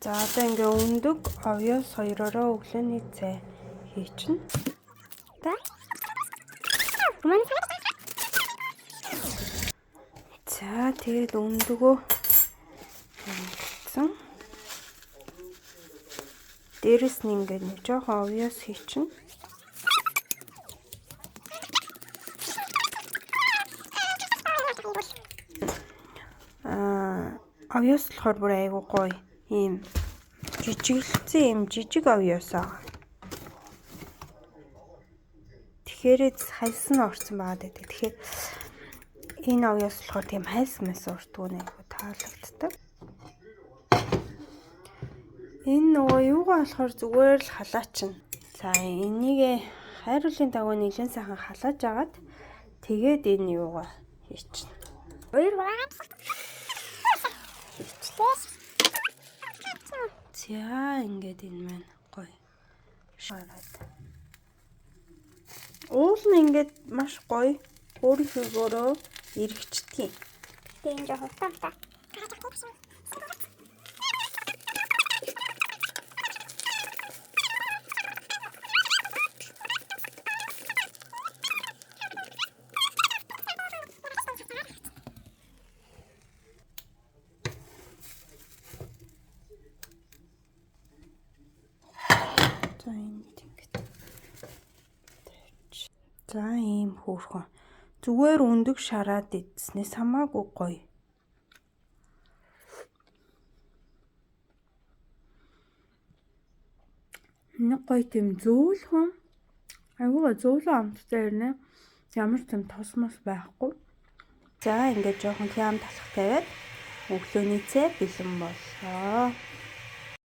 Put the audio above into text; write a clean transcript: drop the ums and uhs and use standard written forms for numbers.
За, одоо ингээ өндөг овёос хоёророо өглөөний цай хийчихнэ. За, тэгээд өндөгөө ингэсэн. Дээрэс нь ингээд нэг жоохон овёос хийчихнэ. Аа, овёос болохоор бүр айгуу гоё ийм жижиглэцэн юм жижиг овёос аа. Тэгэхээр хальс нь орсон байгаа гэдэг. Тэгэхээр энэ овёос болохоор тийм хальс мэс уртгүй нэг таалагддаг. Энэ нөгөө юугаа болохоор зүгээр л халаачин. За, энийг хайруулын дагуу нэлээд сайхан халааж агаад тэгээд энэ юугаа хийчихнэ. За, ингээд энэ маань гоё шараад. Уул нь ингээд маш гоё өөрийнхөөрөө эргэждэг. Тийм жоохон утаа. За, энд ингээд тавьчих. За, ийм хөөрхөн. Зүгээр өндөг шараад идснээс хамаагүй гоё. Нэг гоё тийм зөөлхөн. Айгуу зөөлөн амттай ирнэ. Ямар ч тийм тос мос байхгүй. За, ингээд жоохон хям талах тавиад өглөөний цай бэлэн боллоо.